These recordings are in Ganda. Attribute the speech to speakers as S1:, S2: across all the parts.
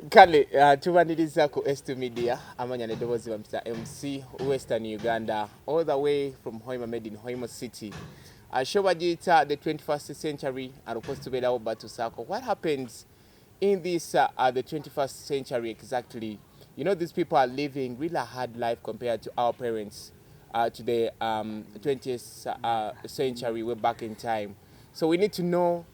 S1: Kale tubaniriza ku S2 Media, amanya n'eddoboozi bampita MC Western Uganda, all the way from Hoima, made in Hoima City. Show bagiyita the 21st century, and of course tubeerawo batusaako what happens in this the 21st century exactly. These people are living really a hard life compared to our parents, to the 20th century, way back in time. So we need to know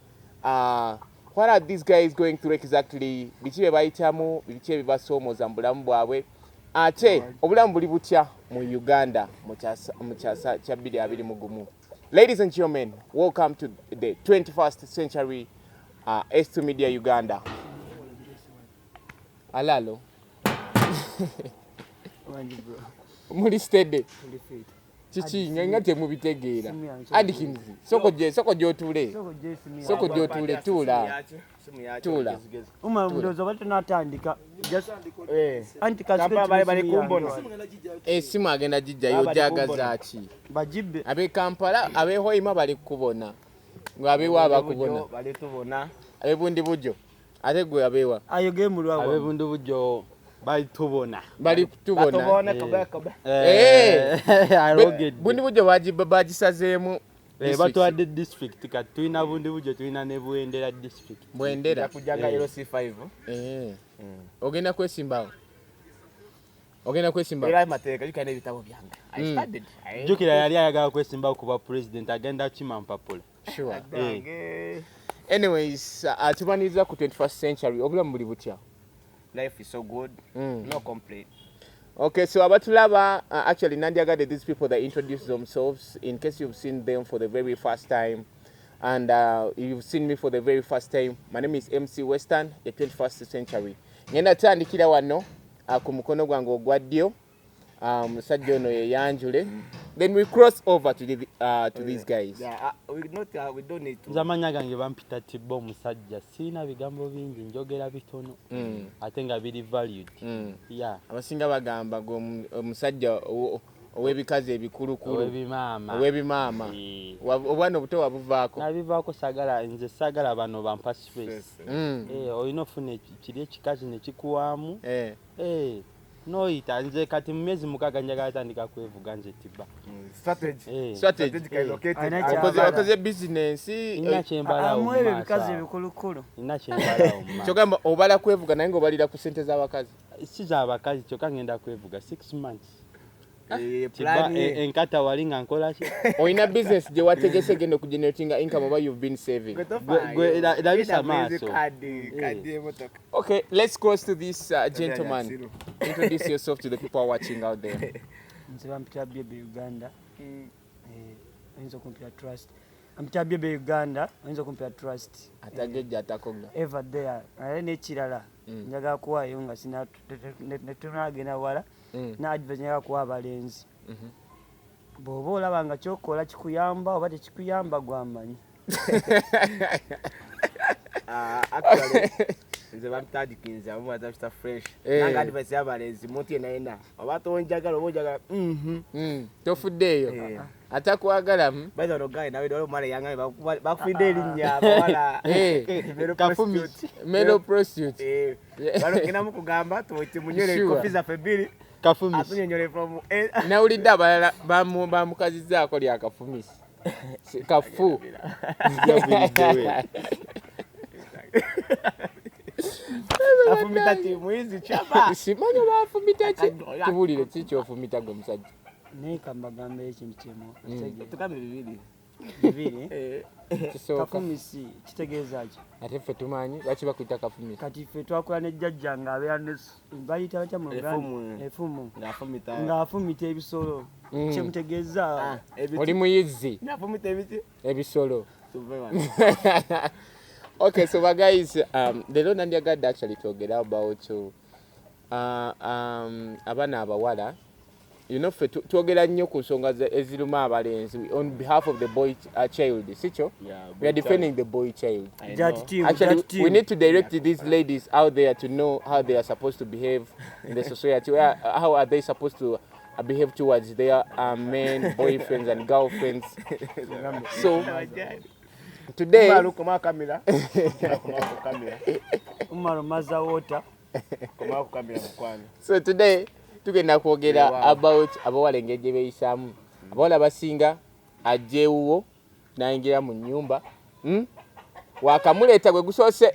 S1: what are these guys going through exactly, biki bye bayitamu, biki ebibasoomooza mu bulamu bwabwe, ate obulamu buli butya mu Uganda mu kyasa kya 2021. Ladies and gentlemen, welcome to the 21st century, S2 Media Uganda. Alalo.
S2: Wangi bro.
S1: Muli steady?
S2: Tuli fit.
S1: Kiki nga temubitegeera?
S2: Simu yange.
S1: Adkins, soko gye, soko gy'otuule.
S2: Soko gye simu yange.
S1: Soko gy'otuule, tuula. Tuula.
S2: Uma ndowooza oba tunatandika. Just anti
S3: Kampala bali bali kumbona.
S1: Esimu agenda gijjayo.
S3: Baba bali
S1: Ojagaza
S3: kumbona.
S1: ki?
S2: Bagibbe.
S1: Ab'e Kampala, ab'e Hoima bali kukubona, ng'abeewa abakubona.
S3: Bali tubona.
S1: Ab'ebundi bujjo, ate gwe abeewa?
S2: Ayo gemulwa.
S4: Ab'ebundu bujjo bali tubona.
S1: Bali kutubona.
S3: Batubone kobe kobe.
S4: Alogedde.
S1: Bundi bujjo bagisazeemu districts.
S4: Batwadde district, kati tulina Bundi bujjo, tulina ne Bwendera district.
S1: Bwendera.
S3: Kujanga LC5.
S1: Ogenda kwesimbawo, ogenda kwesimbawo?
S3: Era mateeka jukira n'ebitabo byange. I studied.
S4: Jjukira yali ayagala kwesimbawo kuba president, agenda kima mpapula.
S1: Sure.
S3: Bange.
S1: Anyways, tubaniriza ku 21st century. Obulamu buli butya?
S3: Life is so good. No complaint.
S1: Okay, so abatulaba, actually nandyagadde these people that introduce themselves in case you've seen them for the very first time and you've seen me for the very first time. My name is MC Western, the 21st century. Ngenda tandikira wano ku mukono gwange ogwa ddyo, musajja ono yeyanjule, then we cross over to these guys.
S3: Yeah, we not we don't need to.
S4: Nze amannya gange bampita Tibba omusajja. Siina bigambo bingi, njogera bitono ate nga biri valued. Yeah.
S1: Abasinga bagamba gwe omusajja ow'ebikazi ebikulukulu.
S4: Ow'ebimaama.
S1: Ow'ebimaama.
S4: Eh.
S1: Obwana obuto wabuvaako?
S4: Nabivaako, sagala, nze sagala bano bampa stress. Eh, olina ofuna kiri ekikazi nekikuwaamu.
S1: Eh.
S4: Eh, noyita nze kati mu myezi 6 njagala tandika kwevuga nze Tibba.
S3: Strategy.
S4: Eh.
S1: Strategy.
S3: Strategically located.
S2: Alina kyabala.
S1: Okoze bizinensi.
S4: Nina kyembalawo
S2: Amu ebyo
S4: mu maaso
S2: ebikazi
S4: awo.
S2: ebikulukulu.
S4: Nina kyembalawo mu maaso.
S1: Kyogamba obala kwevuga naye ngaobalira ku sente z'abakazi?
S4: Si z'abakazi kyokka, ngenda kwevuga 6 months.
S3: Eh,
S4: Tibba,
S3: plan
S4: enkata wali nga nkola ki?
S1: Olina business gye wategese genda okugeneratinga income oba you've been saving?
S4: Gwe labisa amaaso.
S3: Kadi y'emmotoka.
S1: Okay, let's cross to this gentleman.
S3: Siru.
S1: Introduce yourself to the people watching out there.
S2: Nze bampita Bebe Uganda. Eh, oyinza okumpita Trust. Ampita Bebe Uganda, oyinza okumpita Trust.
S1: Atagejja atakoga.
S2: Ever there. Naye n'ekirala njagala kuwaayo nga sina netunagenda wala na advice njagala kuwa abalenzi. Bw'oba olaba nga kyokola kikuyamba oba tekikuyamba, gwamanyi.
S3: Ah, actually nze bampita abamu bazapita Fresh.
S1: Eh.
S3: Nange advice y'abalenzi, muntu yenna yenna oba tonjagala oba ojagala.
S1: Tofuddeeyo.
S3: Eh.
S1: Atakwagala.
S3: By the way, guy nawe waliwo omwana yangambe bakufidde erinnya abawala.
S1: Eh.
S3: Male
S4: Kafumi.
S3: prostitute.
S1: Male prostitute.
S3: Eh, bano mukugamba tumunywere
S1: Sure.
S3: kofi zaffe bbiri
S4: Kafumisi.
S3: atunyonyole from
S1: Nawulidde abalala bamukazizzaako lya kafumisi. Kafu.
S4: Yaviriddewe.
S3: Afumita timu hizi chapa.
S1: Simanyi oba afumita ki, tubuulire ki kyofumita gwe musajja.
S2: Naye kambagambe ekintu kimu. Okitegeera?
S3: Tugambe bibiri.
S2: Bibiri.
S3: Eh,
S1: Kisooka.
S2: Kafumisi kitegeeza ki?
S1: Ate ffe tumanyi lwaki bakuyita kafumisi.
S2: Kati ffe twakola ne jjajja ng'abeera ne bayita batya mu Luganda?
S3: Efumu.
S2: Efumu.
S3: Ng'afumita.
S2: Ng'afumita ebisolo. Kyemutegeeza.
S3: Ah, ebiti.
S1: Oli muyizzi.
S3: Ng'afumita ebiti.
S1: Ebisolo.
S3: Tuve wano.
S1: Okay, so but guys, leero nandyagadde actually twogera about abaana abawala. Ffe twogera nnyo ku nsonga eziruma abalenzi on behalf of the boy child, sikyo?
S3: Yeah,
S1: We are defending the boy child.
S3: I
S2: That
S3: know.
S2: team,
S1: Actually,
S2: that team.
S1: we need to direct these ladies out there to know how they are supposed to behave in the society. How are they supposed to behave towards their men, boyfriends and girlfriends. So Today
S3: Umaru koma kamera. Koma kamera.
S2: Umaru maza water.
S3: Koma kamera mukwano.
S1: So today tugenda kwogera about abawala engeri gye beeyisaamu. Abawala basinga ajja ewuwo n'ayingira mu nnyumba. Wakamuleeta gwe gusoose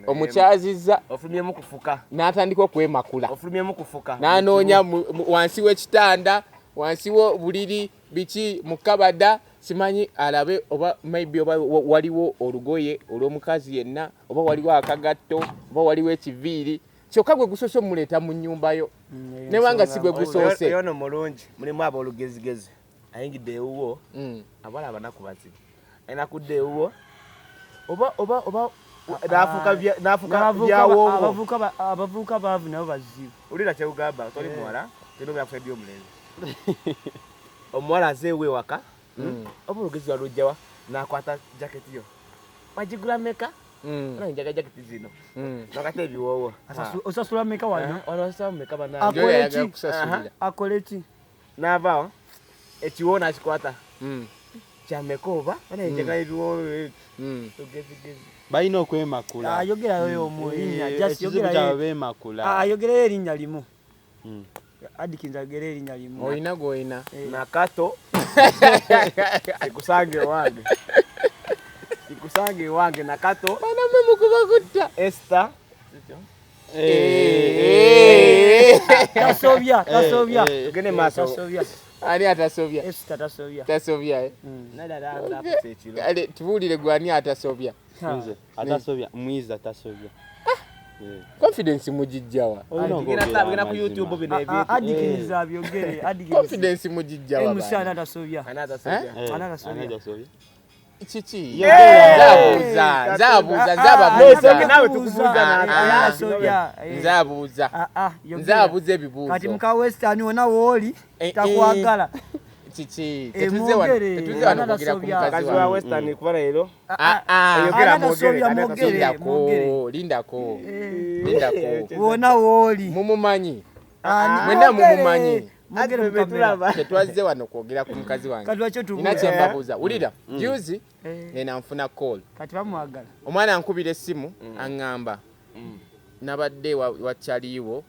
S1: omukyazizza.
S3: Ofulumyemu kufuka.
S1: N'atandika okwemakula.
S3: Ofulumyemu kufuka.
S1: N'anoonya wansi w'ekitanda, wansi w'obuliri, biki mu kabada, simanyi alabe oba maybe oba waliwo olugoye olw'omukazi yenna, oba waliwo akagatto, oba waliwo ekiviiri. Kyokka gwe gusoose omuleeta mu nnyumba yo. Ne banga si gwe gusoose.
S3: Oyo no mulungi, mulimu ab'olugezigezi. Ayingidde ewuwo, abawala abanaku bazibu. Alina kudda ewuwo, oba oba oba nafuka byawongo.
S2: Abavubuka baavu nabo bazibu.
S3: Ulira kyekugamba, toli muwala, toli yakusaidia omulenzi. Omuwala aze ewe waka, oba olugezi walujjawa, n'akwata jaketi yo. Wagigula mmeka? Nange njagala jaketi zino. Nakate ebiwoowo.
S2: Osasula mmeka wano?
S3: Wano osasula mmeka bannange?
S2: Akole ki?
S3: N'avaawo, ekiwoowo n'akikwata. Kyameka oba? Nange njagala ebiwoowo. Lugezigezi.
S4: Balina okwemakula.
S2: Ayogerayo omu erinnya, just
S4: Ekizibu kyabwe beemakula.
S2: Ayogerayo erinnya limu. Adikins ayogera erinnya limu.
S1: Olina gw'olina.
S3: Nakato. Sikusange wange. Sikusange wange Nakato.
S1: Bana mwe mukuba kutta.
S3: Esther.
S2: Tasobya, tasobya.
S3: Tugende maaso.
S2: Tasobya.
S1: Ani atasobya?
S2: Esther tasobya.
S1: Tasobya. Ale tubuulire gwe ani atasobya?
S4: Nze atasobya, mwiza tasobya.
S1: Confidence mugijjawa.
S3: Tugenda ku YouTube bino ebintu.
S2: Adikins abyogere, Adikins.
S1: Confidence mugijjawa.
S2: Musana tasobya.
S3: Ani atasobya?
S2: Ani atasobya?
S1: Kiki? Nzabuuza, nzabuuza, nzababuuza.
S3: Naawe tukubuuza.
S1: Nzabuuza. Nzabuuza ebibuuzo.
S2: Kati muka Western wona wooli takwagala.
S1: Kiki? Tetuze wano, tetuze wano kwogera ku mukazi
S3: wa Western kuba leero.
S1: Ayogera mwogere. Lindako, lindako.
S2: Wona wooli.
S1: Mumumanyi. Mwena mumumanyi. Tetwazze wano kwogera ku mukazi wange. Nina kye mbabuuza. Wulira, juzi ngenda nfuna call.
S2: Kati bamwagala.
S1: Omwana ankubira essimu aŋŋamba nabadde wakyaliwo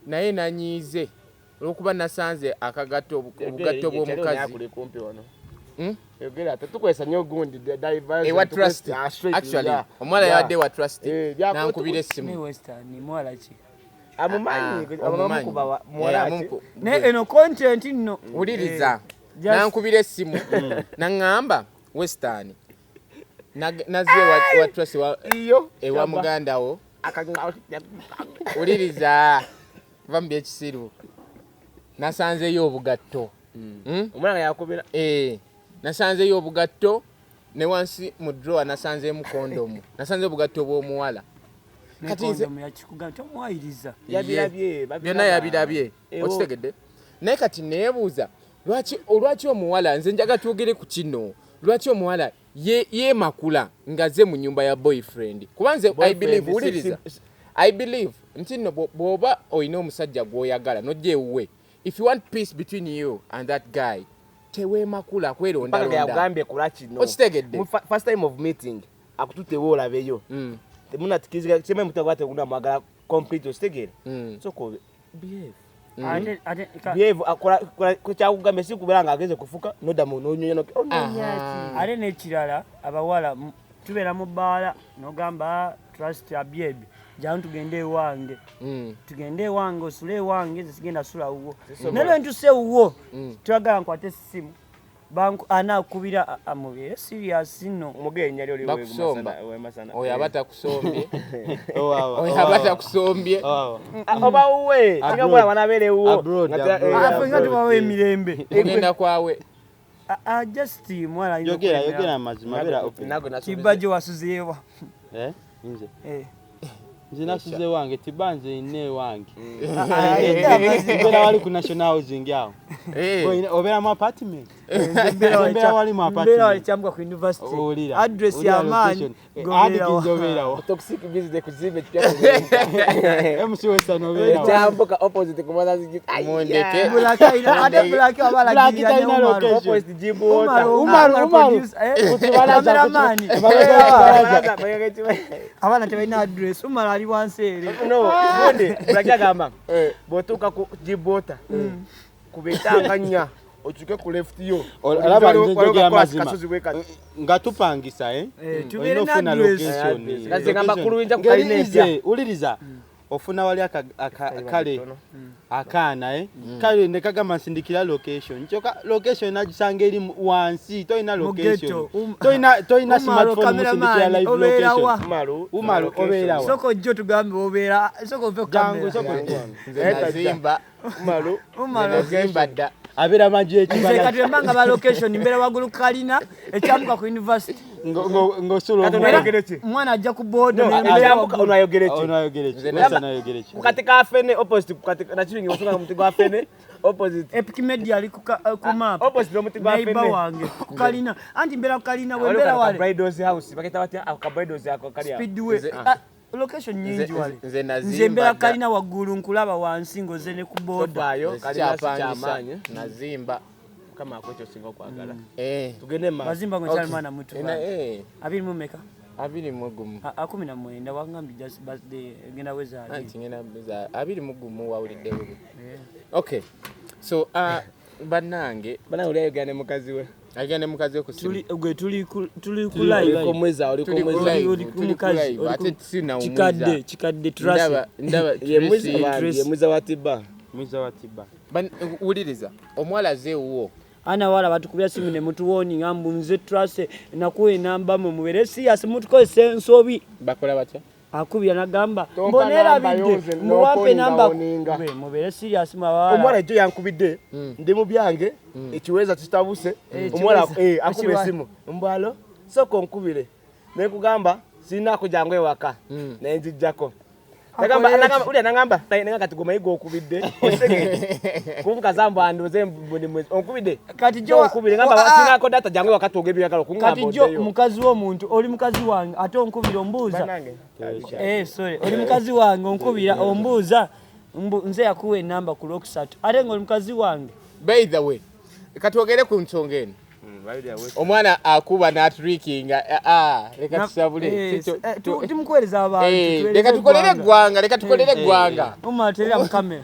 S1: naye nanyiize olw'okuba nasanze akagatto obugatto bw'omukazi. Ewa Trust. Actually, omuwala yabadde wa Trust n'ankubira essimu.
S3: Amumanyi amukuba muwala
S2: ne eno content nno
S1: wuliriza nankubira essimu naŋŋamba Western nazze wa Trust ewa muganda wo wuliriza va mu byekisiru nasanzeyo obugatto.
S3: Omwana yakubira
S1: nasanzeyo obugatto ne wansi mu drawer nasanzeemu kondomu, nasanze obugatto bw'omuwala.
S2: Kati nze yakikugamba tomuwayiriza.
S3: Yabirabye
S1: byonna yabirabye okitegedde. Naye kati neebuuza lwaki omuwala, nze njaga twogere ku kino, lwaki omuwala yeemakula ng'azze mu nnyumba ya boyfriend? Kuba nze I believe, wuliriza, I believe nti nno bw'oba olina omusajja gw'oyagala n'ojja ewuwe, if you want peace between you and that guy, teweemakula kwerondalonda.
S3: Yagambye kola kino.
S1: Okitegedde.
S3: First time of meeting akututewo olabeyo. Temunatikizika kyeme mutagwate gunda mwagala complete okitegere. So behave. Behave akola kyakugambye si kubeera ng'agenze kufuka nodda mu n'onyonya
S2: Ate n'ekirala abawala tubeera mu bbaala n'ogamba Trust abyebye jangu tugende ewange. Tugende ewange osule ewange nze sigenda sula wuwo. Naye lwe ntuse wuwo twagala nkwate essimu anaakubira amubeere serious nno.
S3: Omugenya lyoli
S1: bakusomba. Oyo aba takusombye. Oyo aba takusombye.
S3: Oba wuwe singa bw'aba anabeera ewuwo.
S2: Affe nga tubawa emirembe.
S1: Ogenda kwawe.
S2: Just muwala
S4: yogera yogera amazima beera open.
S2: Kibba gye wasuzeewa.
S4: Nze. Nze nasuze wange tiba nze nina ewange. Mbeera wali ku National Housing awo. Obeera mu apartment. Mbeera wali mu apartment.
S2: Mbeera wali Kyambuka ku university.
S4: Owulira.
S2: Address
S4: Owulira
S2: y'amaanyi.
S4: location.
S2: Gobeera wa.
S4: Adi kinjobeerawo.
S3: Toxic business kuzimba ekipya ku
S4: MC Western obeerawo.
S3: Kyambuka opposite ku Mothers Gate.
S1: Mundeke.
S2: Black ayina- ate Black aba
S4: Black
S2: alagirira ne
S4: talina
S2: Umaru.
S4: location.
S3: Opposite Jimbo Water.
S2: Umaru,
S4: Umaru,
S2: producer, eh, cameraman.
S3: Baraza, bayaga ekiba-
S2: Abaana tebalina address. Umaru ali wansi ere.
S3: No, gundi, Black agamba bw'otuuka ku Jimbo Water, kuba etanga nnya okyuke ku left yo.
S4: Olaba nze njogera mazima.
S3: Kasozi bwe kati.
S4: Nga tupangisa eh?
S2: Eh, tubeere
S4: Olina ofuna
S2: n'address.
S4: location.
S3: Address. Nga ngamba kuluyinja ku
S4: Ngeri
S3: kalina empya.
S4: easy, wuliriza ofuna wali kale akaana eh? Kale nekagamba nsindikira location, kyokka location nagisanga eri wansi, tolina
S2: Mu
S4: location,
S2: ghetto.
S4: tolina
S2: Umaru,
S4: smartphone musindikira
S2: cameraman,
S4: live
S2: obeera
S4: location.
S2: wa?
S3: Umaru,
S4: Umaru, obeera wa?
S2: Soko jjo tugambe obeera, soko ove ku
S4: Jangu,
S2: camera.
S4: soko.
S1: Nze nazimba.
S3: Umaru,
S2: Umaru.
S1: Nazimba dda.
S4: Abeera manju
S2: Nze
S4: ekibala
S2: kati embanga ba location mbeera waggulu kalina ekyamuka ku university.
S4: Ng'osula
S3: Kati
S4: omwana.
S3: onayogera ki?
S2: Omwana ajja ku boda
S3: No,
S2: ne mbeera
S3: ekyambuka
S2: waggulu.
S3: ono ayogere ki?
S4: Ono ayogere ki?
S1: Nze
S4: Western ayogere ki?
S3: Ku kati ka fene opposite ku kati nakiringi osonga ku muti gwa fene opposite.
S2: Epic Media ali ku map.
S3: Opposite n'omuti gwa
S2: Neighbor
S3: fene.
S2: wange ku kalina. Anti mbeera ku kalina bwe
S3: Waliwo
S2: mbeera
S3: kano ka
S2: wale.
S3: Bridals House bakayita batya ako ka Bridals ako kali awo.
S2: Speedway.
S1: Nze-
S2: Ah, location nyingi wale.
S1: Nze nazimba
S2: Nze mbeera
S1: dda.
S2: kalina waggulu nkulaba wansi ng'oze ne ku boda.
S3: Tofaayo
S1: Nze
S3: kalina si
S1: sikyapangisa.
S3: kyamaanyi.
S1: Nazimba.
S3: Mukama akuwe ky'osinga okwagala.
S1: Eh.
S3: Tugende mu maaso.
S2: Wazimba ng'okyali mwana muto.
S1: Ena, eh,
S2: 24?
S1: 21.
S2: 19 wangambye just birthday egenda weza abiri.
S1: Anti ngenda za 21 wawulidde bubi.
S2: Eh.
S1: Okay. So bannange
S3: Bannange oli ayogera ne mukazi we.
S1: agenda ne mukazi we ku simu.
S2: Gwe tuli ku
S3: Oliko
S2: live.
S3: mweza, oliko
S1: Tuli ku
S3: mweza.
S1: live,
S2: Oli ku
S1: tuli ku
S2: mukazi,
S1: live,
S2: oli
S1: ate
S2: ku-
S1: sinawumwiza.
S2: Kikadde Tracy.
S1: Ndaba
S3: Ye mwiza
S1: Tracy.
S3: bambi,
S2: Tracy.
S3: ye mwiza wa Tiba.
S4: Mwiza wa Tiba.
S1: Wuliriza, omuwala azze ewuwo.
S2: Ana wala batukubya simu ne mutuwoninga mbu nze Tracy nakuwa enamba mwe mubeere serious mutukozesa ensobi.
S1: Bakola batya?
S2: Akubira n'agamba
S3: Tompa
S2: mboneerabidde
S3: namba yo,
S2: muwampe
S3: nze
S2: namba
S3: n'okoninga.
S2: Mwe mubeere serious mwabawala.
S3: Omuwala ejjo yankubidde ndi mu byange ekiweeza kitabuse omuwala
S2: ekiweeza.
S3: akuba esimu mbwalo sooka onkubire nekugamba sirinaako jangu ewaka naye nzijjako. Ulya nagamba naye kati gwe mayiga okubidde osege kunkaza mbu andoze mbu mwezi onkubidde
S2: Kati jo
S3: onkubire ngamba sirinaako data jangu ewaka twoge ebyagala okungamba
S2: kati jo
S3: oddeyo.
S2: mukazi w'omuntu oli mukazi wange ate onkubira ombuuza.
S3: Bannange.
S2: Sorry, oli mukazi wange onkubira ombuuza mbu nze yakuwa enamba ku Lwokusatu ate ng'oli mukazi wange.
S1: By the way, katwogere ku nsonga eno. Omwana akuba n'atrikinga, leka tusabule.
S2: Tumukuweereza abantu, tuweereze
S1: Leka tukolere
S2: eggwanga.
S1: eggwanga, leka tukolere eggwanga.
S2: Umar terera mu kamera.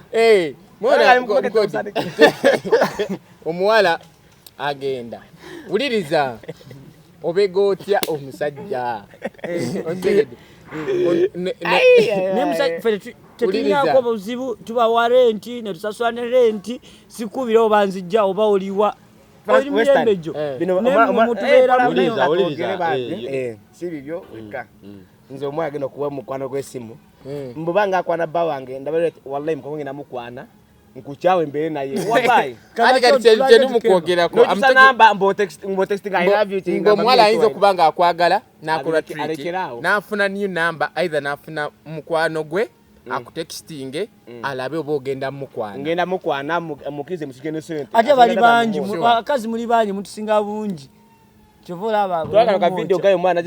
S1: Mwana,
S3: Ali mu kumeka
S1: Omuwala agenda. Wuliriza. Obega otya omusajja? Ontegedde?
S2: Naye musajja ffe tetulinako
S1: Wuliriza.
S2: buzibu, tubawa renti ne tusasula ne renti, sikubira oba nzijja oba oliwa. Oli mirembe gyo.
S3: Bino
S2: Naye mutubeera
S4: Wuliriza, wuliriza,
S3: Twogere bambi. Si bibyo wekka. Nze omwana agenda okuwa mukwano gw'essimu. Mbuba nga akwana bba wange ndaba wallahi mukwano gwe namukwana nkukyawe mbeere naye. Wallahi.
S1: Ate kati kye ndimukwogerako.
S3: N'okyusa namba mbu texting, I love you,
S1: Mbu omuwala ayinza okuba nga akwagala n'akola treat,
S3: alekeraawo.
S1: n'afuna new number, either n'afuna mukwano gwe akutextinge alabe oba ogenda mukwana.
S3: Ngenda mukwana mukkirize musige ne sente.
S2: Ate bali bangi,
S1: Sure.
S2: abakazi muli bangi mutusinga bungi. Kyova olaba
S3: Twagala ka
S2: buli
S3: video
S2: omu
S3: gayo omwana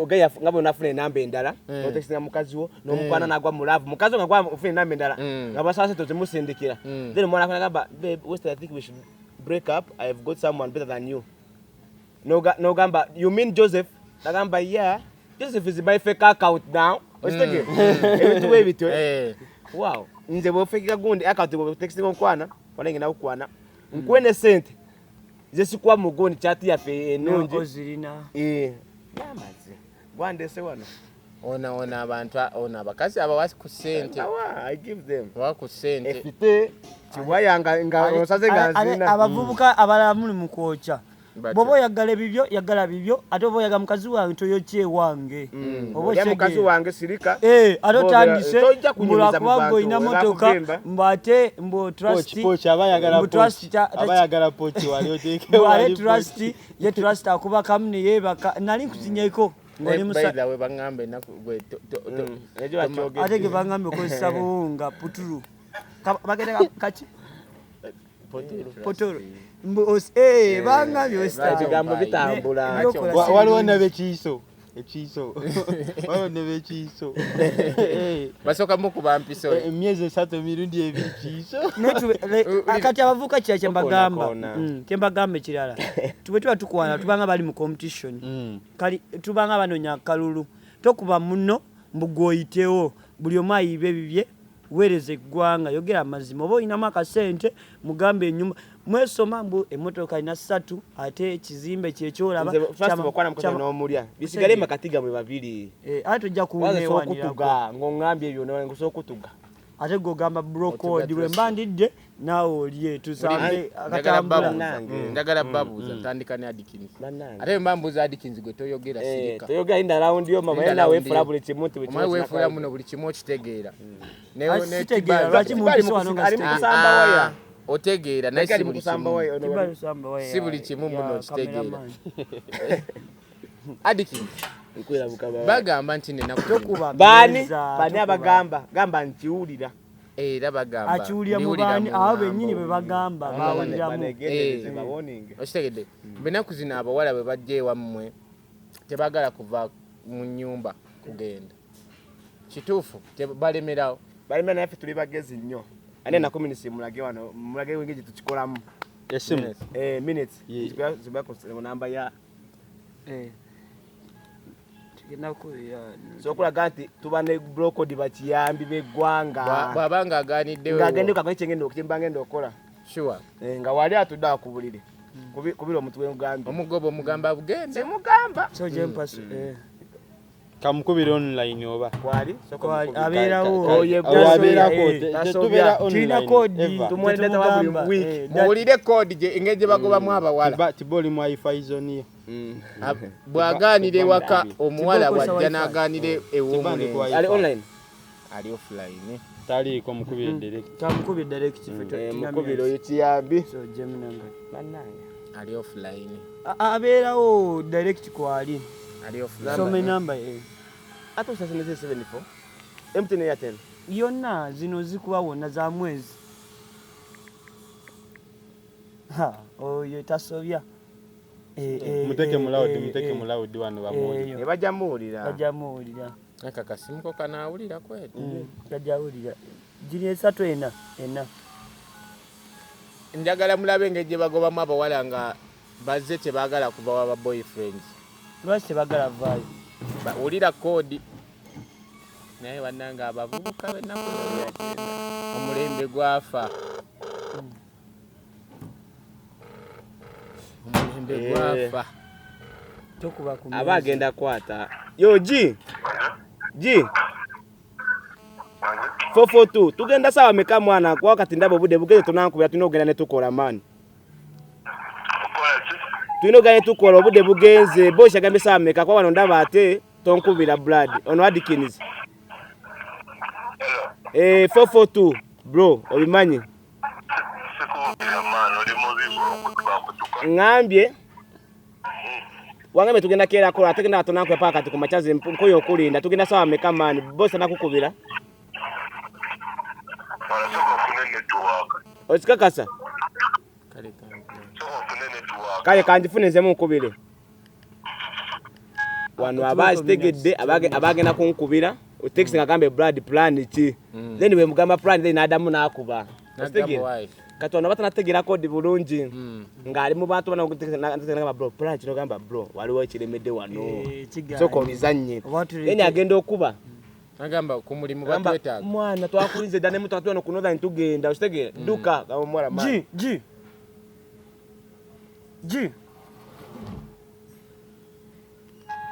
S3: gayo nga bw'onaafuna enamba endala n'otextinga mukazi wo n'omukwana n'agwa mu love mukazi wo nga gwa ofuna enamba endala nga basaba sente ozimusindikira. Then omwana agamba babe West, I think we should break up, I have got someone better than you. N'ogamba you mean Joseph? Nagamba yeah, Joseph is my fake account now. Okitegere? Ebintu bwe bityo. Wow, nze bw'ofekera gundi account bw'otextinga onkwana wala ngenda kukwana nkuwe ne sente nze sikuwa mu gundi chat yaffe ennungi.
S2: Ozirina.
S3: Yamaze gwandese wano.
S1: Ona ona abantu ona abakazi abawa ku ssente.
S3: Awa, I give them.
S1: Abawa ku ssente.
S3: Efite kiwaya nga osaze nga nzina.
S2: Abavubuka abalala muli mu kwokya.
S1: Batya.
S2: Bw'oba oyagala ebibyo yagala bibyo, ate oba oyagala mukazi wange toyokya ewange. Oba
S3: Olya mukazi
S2: otegeera.
S3: wange sirika.
S2: Ate otandise
S3: Tojja kunyumiza mu
S2: mbulwakuba
S3: bantu,
S2: gwe olina motoka
S3: bakuvimba.
S2: mbu ate mbu trust
S4: Pochi aba ayagala
S2: mbu trust
S4: pochi. Aba ayagala pochi wali oteeke
S2: mbu ate
S4: wali
S2: trust
S4: pochi.
S2: ye trust akuba kamu ne yeebaka nali nkusinyeko ng'oli
S1: By
S2: musa
S1: the way, baŋŋamba ennaku gwe
S3: Ekyo bakyogedde.
S2: ate ge bangambye okozesa buwunga putulu bagenda kaki Potolo. Eh, bangambye Western.
S3: Ebigambo bitambula.
S4: Waliwo nebekiiso ekiiso, waliwo nebekiiso.
S1: Basooka mukuba mpiso.
S4: Emyezi 3 emirundi 2 kiiso.
S2: Kati abavubuka kira kyembagamba, kyembagamba ekirala, tube tuba tukwana tubanga bali mu competition, kali tubanga banoonya akalulu. Tokuba muno mbu gw'oyitewo, buli omu ayibe ebibye, weereza eggwanga, yogera amazima. Oba olinamu akasente mugambe ennyumba mwesoma mbu emmotoka alina 3 ate ekizimbe kyekyolaba.
S3: N'omulya bisigale makati gamwe babiri.
S2: Ate tojja
S3: kuneewanirako ng'oŋŋambye ebyo nsobola okutuga.
S2: Ate gw'ogamba bro code bwe mba ndidde naawe olye tusambe akatambula.
S1: Njagala babuuza ntandika ne Adkins. Ate mba mbuuza Adkins gwe toyogera sirika.
S3: Toyogera inda round yo mama yena weefula buli kimu nti
S1: weefula muno buli kimu okitegeera.
S2: Lwaki mumpiso wano nga
S1: sitegeera? Otegeera naye si buli kimu. Si buli kimu muno okitegeera. Adkins bagamba nti
S3: nena baani bani abagamba gamba nkiwulira.
S1: Era bagamba
S2: akiwulira mu baani abo bennyini bwe bagamba bawuliramu.
S1: Okitegedde ennaku zino abawala bwe bajja ewammwe tebaagala kuva mu nnyumba kugenda. Kituufu balemerawo.
S3: Balemera naye ffe tuli bagezi nnyo. Ane nako minisi mulage wano mulage wengeri tukikolamu.
S4: Esimu.
S3: Minutes. Zibako namba ya so okulaga nti tuba ne brokodi bakiyambi b'eggwanga.
S1: Bw'abanga aganiddewo.
S3: Ng'agende kakola kyengenda okukyemba ngenda okukola.
S1: Sure.
S3: Nga wali atudde akubulire. Kubira omuntu w'engambye.
S1: Omugoba omugamba bugende.
S3: Simugamba.
S2: So jempaso.
S4: Kamukubira online oba.
S3: Kwali?
S2: Abeerawo.
S4: Abeerako. Tubeera online.
S3: Tumuweereza buli week.
S1: Muwulire code engeri gye bagobamu abawala.
S4: Tiba oli mu wifi zone yo.
S1: Bw'agaanira ewaka omuwala bw'ajja n'agaanira ew'omulenzi.
S3: Ali online?
S1: Ali offline.
S4: Taliiko mukubire direct.
S2: Tamukubire direct.
S3: Mukubire oyo kiyambi.
S2: So jemunanga.
S3: Bannange.
S1: Ali offline.
S2: Abeerawo direct kwali.
S1: Ali offline.
S2: Soma enamba ye.
S3: Ate osasune 74. MTN Airtel.
S2: Yonna zino zikuba wonna za mwezi. Ha, oyo tasobya.
S4: Muteke mulawudi, muteke mulawudi wano bamuwulira.
S3: Bajja muwulira.
S2: Bajja muwulira.
S1: Aka kasimu kanaawulira kweli.
S2: Bajja wulira. Giri 3 4 4.
S1: Njagala mulabe engeri gye bagobamu abawala nga bazze tebaagala kuva wa boyfriends.
S2: Lwaki tebaagala vaayo?
S1: Wulira koodi. Naye bannange abavubuka b'ennaku omulembe gwafa. Omulembe gwafa.
S2: Tokuba ku mmeeza.
S3: Aba agenda kwata. Yo G. G. 442 tugenda sawa meka mwana kwa wakati ndabo budde bugeze tunankubira tulina okugenda ne tukola maani. Tulina okugenda ne tukola obudde bugenze boss agambye sawa meka kwa wano ndaba ate tonkubira blood ono Adkins. 442 bro obimanyi. Ngambye wangambe tugenda kera kola ate genda tunankubira paka kati ku machazi nkoyo okulinda tugenda sawa meka maani boss anakukubira. Osikakasa? Kale kanjifune nze munkubire. Wano abazitegedde abagenda kunkubira text ngagambe blood plan ki. Then bwe mugamba plan then n'addamu n'akuba. Ositegeera? Kati wano batanategeera kodi bulungi. Ng'ali mu bantu bana bro plan kino gamba bro waliwo ekiremedde wano. Sooka obizannye. Then agenda okuba.
S1: Agamba ku mulimu batwetaaga.
S3: Mwana twakulinze dda ne mutu wano ku Northern tugenda ositegeera? Dduka gamba omuwala
S2: G G G.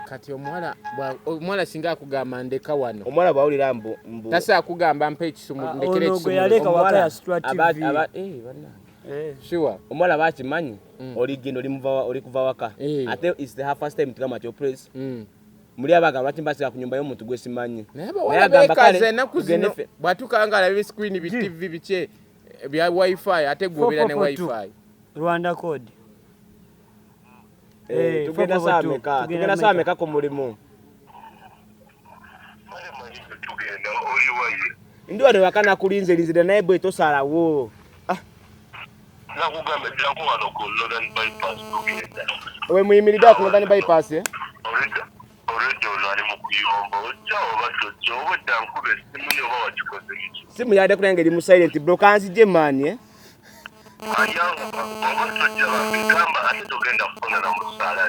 S1: Kati omuwala singa akugamba ndeka wano.
S3: Omuwala bw'awulira mbu
S1: tasa akugamba mpa ekisumu ndekere ekisumu.
S2: Ono gwe yaleka waka ya Stra TV.
S3: Bannange.
S1: Sure.
S3: Omuwala bakimanyi oligenda oli kuva waka. Ate is the first time to come at your place. Muli abagamba lwaki mbasiga ku nyumba y'omuntu gwe simanyi.
S1: Naye abawala beekaza ennaku zino bw'atuuka ng'alaba ebisikwini bi TV biki bya wifi ate gw'obeera ne wifi.
S2: Rwanda code.
S3: Tugenda saa meka? Tugenda saa meka ku mulimu? Ndi wano waka nakulinze linzira naye bwe tosalawo.
S5: Nakugamba ddako wano ku Northern Bypass tugenda.
S3: We muyimiridde ku Northern Bypass, eh?
S5: Already ono ali mu kuyomba, ojja oba tojja, oba odda nkuba essimu ye oba wakikoze biki?
S3: Simu yadde kulanga eri mu silent bro, kanzije man, eh?
S5: Ayanguwa, oba tojja bambi gamba ate togenda kufuna na musaala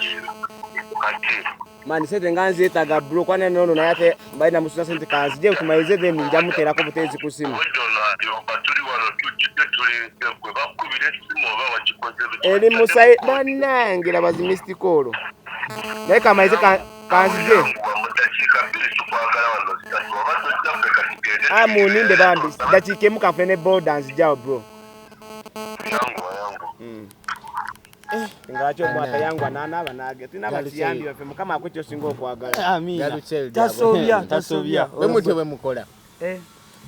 S5: kati.
S3: Mani sente nga nzeetaaga bro, kwana nono naye ate balina musuna sente, kanzije tumalize then nja muteerako buteezi ku simu.
S5: Obwedda ono ayomba, tuli wano tujjudde tulinze gwe, bakukubira essimu oba wakikoze biki?
S3: Eri mu silent bannange, laba zi missed call. Naye kamalize kanzije.
S5: Ayanguwa, mu ddakiika 2 tukwagala wano 3, oba tojja ffe katugende.
S3: Ah, muninde bambi, ddakiika emu kanfune ne boda nzijawo bro.
S5: Yanguwa, yanguwa.
S3: Ngaki omwaka yangwa n'anaaba n'age. Tulina abatuyambi baffe, Mukama akuwe ky'osinga okwagala.
S4: Amiina.
S2: Tasobya,
S4: Tasobya.
S2: tasobya.
S1: Bwe mutyo bwe mukola.
S2: Eh.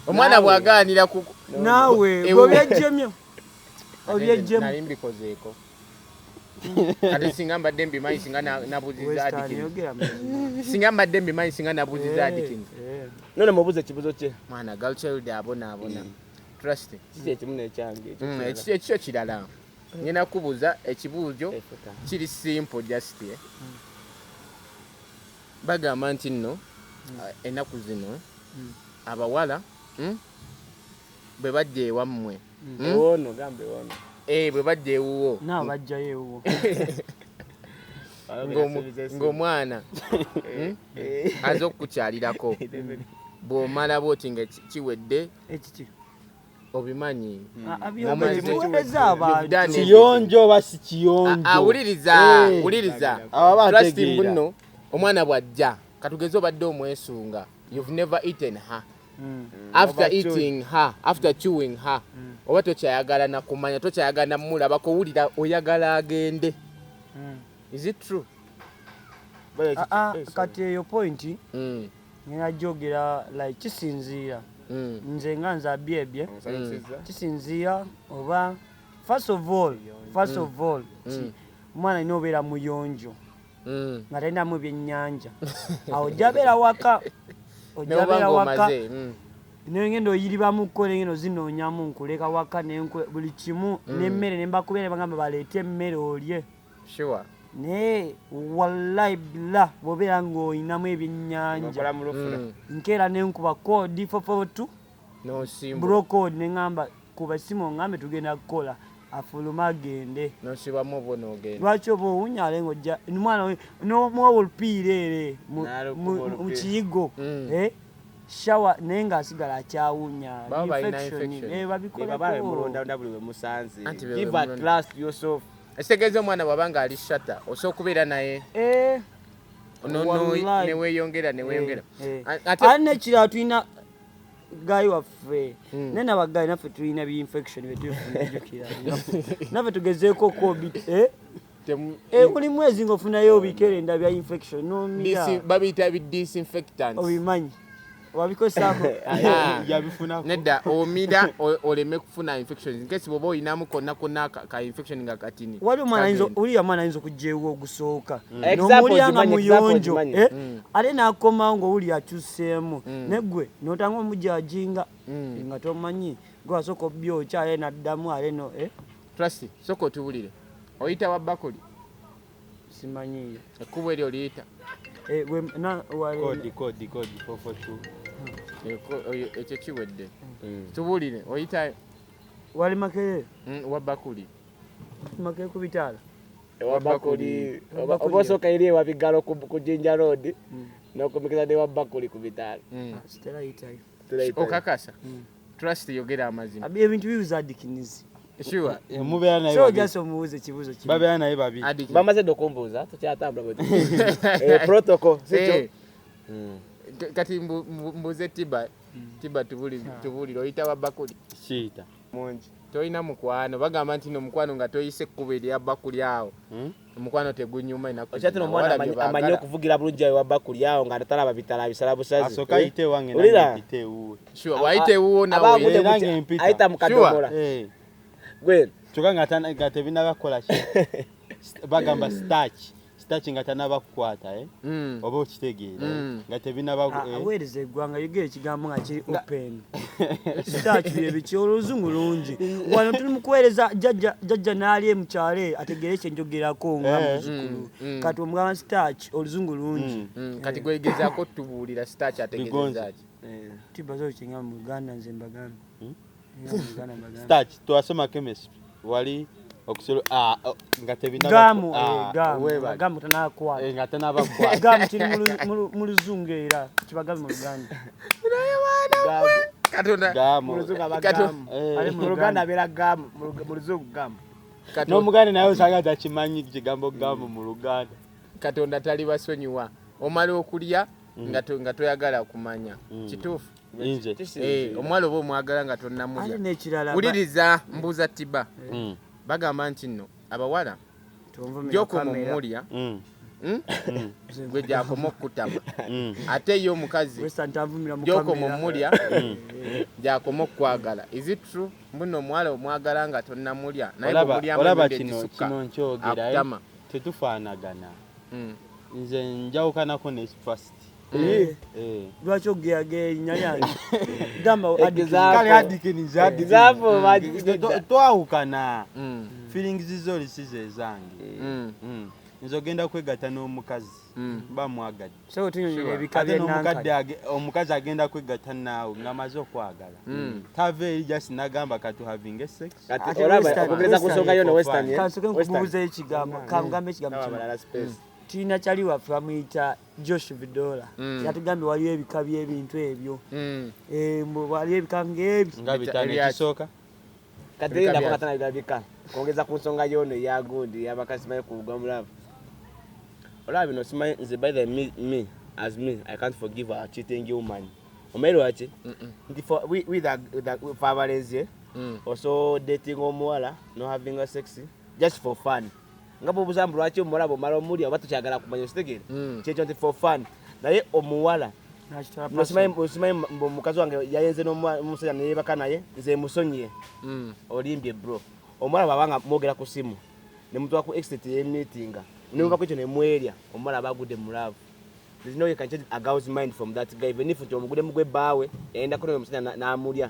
S1: Omwana bw'agaanira ku
S2: Naawe,
S1: Ewu.
S2: gwe obyejjemye. Obyejjemu.
S1: Nali mbikozeeko. Ate singa mbadde mbimanyi singa nabuuzizza
S2: Western,
S1: Adikins.
S2: yogera mazima.
S1: Singa mbadde mbimanyi singa nabuuzizza Adikins.
S2: Eh,
S3: None mubuuze ekibuuzo kye.
S1: Mwana girl child abonaabona. Trust.
S3: Kiki ekimu n'ekyange? Ekyo kirala.
S1: Ekikyo kirala. Ngenda kubuuza ekibuuzo
S3: Efuta.
S1: kiri simple just, eh. Bagamba nti nno ennaku zino abawala bwe bajja ewammwe.
S3: Ewono, gamba ewono.
S1: Bwe bajja ewuwo.
S2: Naawe bajjayo ewuwo.
S1: Ng'omwana aze okukukyalirako. Bw'omala bw'oti nga kiwedde.
S2: Ekiki?
S1: Obimanyi.
S2: Ah,
S1: Mumaze.
S2: tuweza abantu.
S1: Done.
S4: Kiyonjo oba si kiyonjo?
S1: Awuliriza, wuliriza.
S4: Aba
S1: Trust
S4: ategeera.
S1: mbuno, omwana bw'ajja, katugeze obadde omwesunga. You've never eaten her. After
S3: Over
S1: eating her, after chewing her, oba tokyayagala na kumanya, tokyayagala na mulabako, owulira oyagala agende. Is it true?
S2: Ah, ah, kati eyo point ngenda gyogera like kisinziira. Nze nga nze abyebye, kisinziira oba first of all, first of all, omwana alina obeera muyonjo. Nga talinamu ebyennyanja. Awo ojja beera waka. Ojja
S1: Ne oba
S2: beera waka.
S1: ng'omaze,
S2: Nengenda oyiribamuko, nengenda ozinoonyamu, nkuleka waka, buli kimu, n'emmere ne mbakubira ne bagamba baleete emmere olye.
S1: Sure.
S2: Naye wallahi billah bw'obeera ng'olinamu ebyennyanja.
S3: Okola mu lufula.
S2: Nkeera ne nkuba code 442,
S1: N'osimbula.
S2: bro code, ne ŋŋamba kuba essimu oŋŋambe tugenda kukola, afulume agende.
S1: N'osibamu obwo n'ogenda.
S2: Lwaki oba owunya ale ng'ojja omwana we n'omuwa olupiira ere
S3: N'alukuba
S2: mu
S3: olupiira.
S2: kiyigo. Shower naye ng'asigala akyawunya.
S1: Baba balina
S2: Infection,
S1: infection.
S2: babikolako.
S3: Baba bemulonda buli we musanze.
S1: Anti be
S3: Give
S1: bwe
S3: a
S1: mulonda.
S3: trust yourself.
S1: Ekitegeeza omwana bw'aba ng'ali shata, osobola okubeera naye.
S2: Wallahi.
S1: Ne weeyongera, ne weeyongera. Ate
S2: Ate n'ekirala tulina guy waffe. Naye n'abagayi naffe tulina bi infection bye tufuna, jjukira. Naffe tugezeeko COVID, eh? Buli mwezi ng'ofunayo bikerenda bya infection, n'omira.
S1: Babiyita bi disinfectants.
S2: Obimanyi. Wabikozesaako?
S4: Yabifunako.
S1: Nedda, omira oleme kufuna infections. In case bw'oba olinamu konna konna ka infection nga katini.
S2: Wali omwana ayinza,
S1: Kagenda.
S2: oli omwana ayinza okujja ewuwo ogusooka.
S3: Example
S2: N'omulya nga
S3: ogimanyi, example
S2: muyonjo,
S3: ogimanyi.
S2: Ate n'akomawo ng'owuli akyuseemu. Ne ggwe n'otanga omujajinga nga tomanyi. Gwe wasooka obyokya ate n'addamu ate no, eh?
S1: Trust, sooka otuwulire. Oyita wa bakuli?
S2: Simanyiiyo.
S1: Ekkubo eryo oliyita?
S2: Na, wale-
S4: Kodi, kodi, kodi, 442.
S1: Oyo, ekyo kiwedde. Tubuulire, oyitayo?
S2: Wali Makerere?
S1: Wa bakuli.
S2: Makerere ku bitaala.
S3: Ewa bakuli.
S2: Ewa bakuli.
S3: Oba osooka eri ewa Bigalo ku Jinja Road, n'okumikisa ne wa bakuli ku bitaala.
S2: Sitera yitayo.
S3: Sitera yitayo.
S1: Okakasa? Trust, yogera amazima.
S2: Abi, ebintu bibuza Adikins.
S1: Sure.
S4: Mubeera naye
S2: So
S4: babiri.
S2: just omubuuze ekibuuzo kimu.
S4: Babeera naye babiri.
S1: Adikins.
S3: Bamaze dda okumbuuza, tukyatambula bwe tuti. Protocol, si kyo?
S1: Kati mbuuze Tiba. Tiba, tubuulire, oyita wa bakuli?
S4: Kiyita.
S3: Mungi.
S1: Tolina mukwano, bagamba nti no mukwano nga toyise ekkubo erya bakuli awo. Omukwano tegunyuma ennaku
S3: Okyatino
S1: zino.
S3: omwana
S1: Abawala bye
S3: amanyi
S1: baagala.
S3: okuvugira bulungi awo wa bakuli awo nga talaba bitala abisala busazi.
S4: Asooka ayite ewange
S3: Wulira.
S4: nange mpite ewuwe.
S1: Sure, wayite ewuwo nawe.
S3: Aba avudde
S4: Era
S3: mu
S4: nge mpita.
S3: ayita mu kadomola. Gwe.
S4: Kyokka nga nga tebinaba kukola ki? Bagamba starch. Starch nga tanaba kukwata eh? Oba okitegeera nga tebinaba eh?
S2: Aweereza eggwanga, yogera ekigambo nga kiri open. Starch byebiki, oluzungu lungi. Wano tuli mu kuweereza jjajja, jjajja n'ali mu kyalo ategeere kye njogerako nga muzzukulu. Kati omugamba starch, oluzungu lungi.
S1: Kati gwegezaako tubuulira starch ategeeza ki?
S2: Tibazo kinga mu Luganda nze mbagambe. Nga mu Luganda mbagambe.
S4: Starch twasoma chemistry wali okusolo nga tebinaba
S2: Gaamu, gaamu,
S4: weebale.
S2: gaamu tanakwata.
S4: Nga tanaba kukwata.
S2: Gaamu kiri mu luzungu era kibagambe mu Luganda.
S1: Katonda
S4: Gaamu.
S3: Mu luzungu aba gaamu.
S2: Ali mu
S3: Mu Luganda abeera gaamu, mu luzungu gaamu.
S4: N'omuganda naye osanga takimanyi kigambo gaamu mu Luganda.
S1: Katonda tali basonyiwa. Omala okulya nga toyagala kumanya. Kituufu.
S4: Nze.
S1: Omuwala oba omwagala nga tonnamulya.
S2: Ate n'ekirala
S1: Wuliriza mbuuza Tiba. Bagamba nti nno abawala gy'okoma omulya gwe gyakoma okukutama. Ate ye omukazi gy'okoma omulya gyakoma okukwagala. Is it true? Mbuno omuwala omwagala nga tonnamulya naye bw'omulyamu
S4: Olaba
S1: emirundi
S4: kino
S1: egisukka
S4: kino nkyogera
S1: akutama.
S4: Tetufaanagana. Nze njawukanako ne first.
S2: Lwaki ogeyageya erinnya lyange? Gamba
S4: Kale Adikins, Adikins.
S3: Example, baji-
S4: Twawukana. Feelings zo si ze zange. Nze ogenda kwegatta n'omukazi mba mwagadde.
S2: So tunyonyola ebika
S4: Ate
S2: by'ennankani.
S4: n'omukadde omukazi agenda kwegatta naawe ng'amaze okwagala. Tava eri just n'agamba katu having a sex.
S3: Kati
S2: Ate
S3: olaba
S2: Western-
S3: okwongereza ku nsonga yo no
S4: Western.
S3: Western, eh?
S2: Kansooke
S3: Western.
S2: nkubuuze ekigambo, kangambe ekigambo
S3: Taba
S2: kino.
S3: balala space.
S2: Tulina kyali waffe bamuyita Josh Vidola. Yatugambye waliyo ebika by'ebintu ebyo. Mbu waliyo ebika ng'ebyo.
S4: Nga bitaano
S1: Ebyaki.
S4: ekisooka.
S3: Kati
S1: Ebika
S3: linda
S1: byaki.
S3: pakatana birabika. Kwongeza ku nsonga yono eya gundi y'abakazi simanyi kugwa mu love. Olaba bino simanyi nze by the me, me as me I can't forgive a cheating woman. Omanyi lwaki? Nti for we with a, with a, for abalenzi eh? Also dating omuwala no having a sex just for fun. Nga bw'obuuza mbu lwaki omuwala bw'omala omulya oba tokyagala kumanya okitegeera? Kyekyo nti for fun. Naye omuwala
S2: Nakitwala
S3: Osimanyi mbu omukazi wange yayenze n'omusajja ne yeebaka naye nze musonyiye. Olimbye bro. Omuwala bw'aba nga mwogera ku ssimu ne mutuuka ku exit y'emiitinga ne muva ku ekyo ne mwerya omuwala aba agudde mu love. There's no way you can change a girl's mind from that guy. Even if nti omuguddemu gwe bbaawe yayendako n'oyo omusajja n'amulya.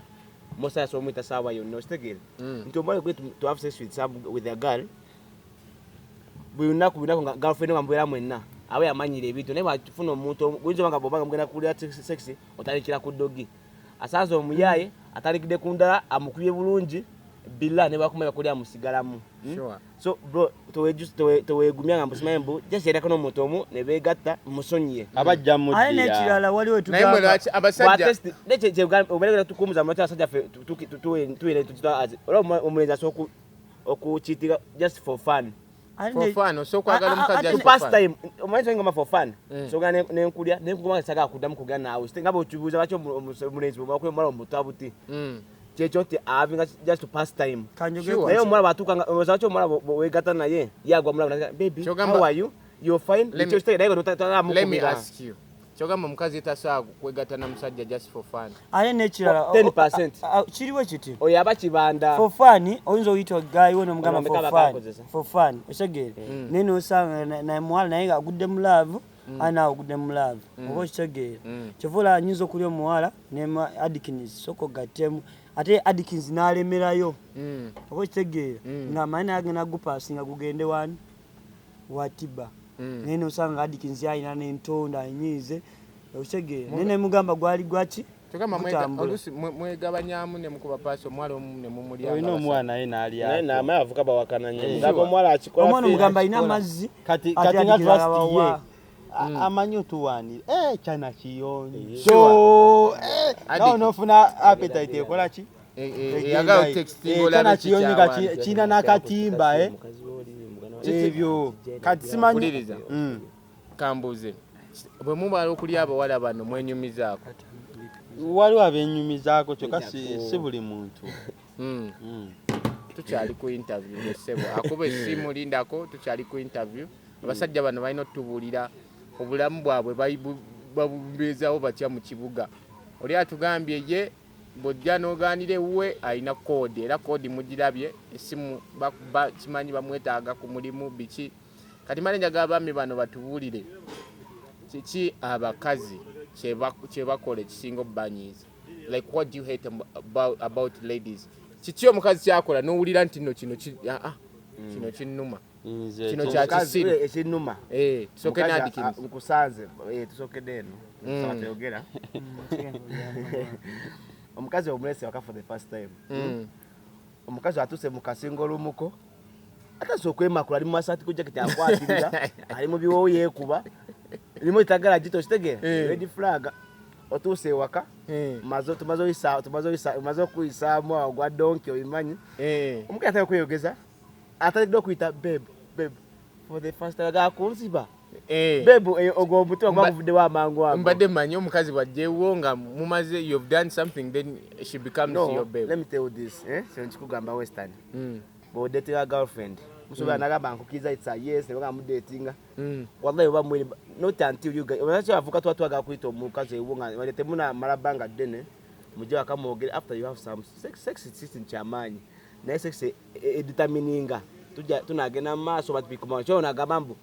S3: Omusajja asobola omuyita ssaawa yonna okitegeera. Nti omuwala gwe to have sex with some, with a girl buli lunaku buli lunaku nga girlfriend nga mubeera mwenna aba yamanyira ebintu naye bw'afuna omuntu oyinza oba nga bw'oba nga mugenda kulya sex otandikira ku doggy. Asanze omuyaaye atandikidde ku ndala amukubye bulungi billa ne bakumanya kulya amusigalamu.
S1: Sure.
S3: So bro teweegumya nga mbusimanyi mbu just yaleka n'omuntu omu ne beegatta musonyiye.
S4: Abajja
S2: Ate
S4: muddira.
S2: n'ekirala waliwo
S1: Naye mwe
S2: tugamba
S1: lwaki abasajja
S3: obeera tukumuza mu abasajja ffe tuwere tukitwa as olaba omulenzi asobola okukiitira just for fun.
S2: Ate
S1: For fun, osobola okwagala omukazi
S3: To
S1: just for
S3: pass
S1: fun.
S3: time, omanyi nsonga ngamba for fun. So nga nenkulya, nenkugamba nga sagala kuddamu kugenda naawe. Nga bw'okibuuza lwaki omulenzi bw'omala omuwala omuta buti. Kyekyo nti having just to pass time.
S2: Kanjogere
S1: Sure.
S3: Naye omuwala bw'atuuka nga olowooza lwaki omuwala bwe weegatta naye ye agwa mu love n'agamba, baby,
S1: Kyogamba
S3: how are you? You're fine?
S1: Let
S3: Ekyo kitegeera, naye gwe
S1: Let me
S3: totamukubira.
S1: ask you. Kyogamba omukazi tasobola kwegatta na musajja just for fun.
S2: Ate n'ekirala
S3: 10%.
S2: Kiriwo kiti.
S3: Oyo aba kibanda.
S2: For fun oyinza oyita guy wo n'omugamba
S3: Ono
S2: for
S3: ameka
S2: fun.
S3: bakakozesa.
S2: For fun okitegeera. Naye n'osanga na muwala naye ng'agudde mu love, ate naawe ogudde mu love. Oba okitegeera. Kyova olaba nnyinza okulya omuwala ne Adkins sooka ogattemu. Ate Adkins n'alemerayo. Oba okitegeera. Ng'amanyi naye agenda gupaasinga gugende wani? Wa Tiba. Naye n'osanga Adkins alina n'entonda anyiize. Okitegeera. Naye ne mugamba gwali gwaki?
S1: Kyogamba
S2: Gutambula.
S1: oluusi mwegabanyamu ne mukuba paasi omuwala omu ne mumulya
S4: Olina
S1: nga
S4: omuwala naye n'alyako.
S3: Naye naamaye abavuka bawakana nnyo.
S4: Eh.
S3: Ngamba omuwala akikola
S2: Omwana
S3: ffe.
S2: omugamba alina amazzi.
S4: Kati
S2: ate
S4: kati nga
S2: Adkins
S4: trust
S2: alabawa.
S4: ye. Amanyi otuwaanira. Kyana kiyonjo.
S1: Sure.
S4: Nawe n'ofuna appetite ekola ki?
S1: Eyagala texting
S4: Kyana
S1: olabe
S4: kiyonjo nga
S1: kikyawantu.
S4: kirina n'akatimba Ebyo. Kati simanyi.
S1: Wuliriza. Kambuuze. Bwe mumala okulya abawala bano mwenyumizaako.
S4: Waliwo abenyumizaako kyokka si buli muntu.
S1: Tukyali ku interview ssebo. Akuba essimu lindako tukyali ku interview. Abasajja bano balina otubuulira obulamu bwabwe babubeezaawo batya mu kibuga. Oli atugambye ye bw'ojja n'ogaanira ewuwe alina code era code mugirabye essimu kimanyi bamwetaaga ku mulimu biki. Kati male njagala abaami bano batubuulire kiki abakazi kye bakola ekisinga obbanyiiza. Like what do you hate about ladies? Kiki omukazi kyakola n'owulira nti nno kino kino kinnuma. Kino kya kisiru.
S3: Ekinnuma.
S1: Tusooke
S3: Omukazi
S1: n'Adikins.
S3: Nkusanze, tusookedde eno. Tusaba teyogera. Omukazi omulese waka for the first time. Omukazi atuuse mu kasingo olumuko. Atase okwemakula ali mu masaati ku jacket akwatirira, ali mu biwoowo yeekuba. Limu etagala gito kitegeera. Red flag. Otuuse ewaka. Tumaze okuyisaamu awo gwa donki obimanyi. Omukazi atandika okweyogeza. Atandikidde okuyita babe, babe. For the first time agala kunziba. Babe, ogwo omutima gwa guvuddewo amangu ago.
S1: Mbadde mmanyi omukazi bw'ajja nga mumaze, you've done something, then she becomes
S3: No,
S1: your babe.
S3: Let me tell you this, Kino nkikugamba Western. Bw'odatinga girlfriend, musobola n'agamba nkukkiriza it's a yes, ne bagamba mudatinga. Wallahi oba mweri, not until you guys, oba kyavuka tuba twagala kuyita omukazi ewuwo nga wadde temunamala bbanga ddene, mujje waka mwogere after you have some sex, sex si kintu kyamaanyi. Naye sex edetermininga. Tujja tunagenda mu maaso oba tubikoma. Kyo nagamba mbu,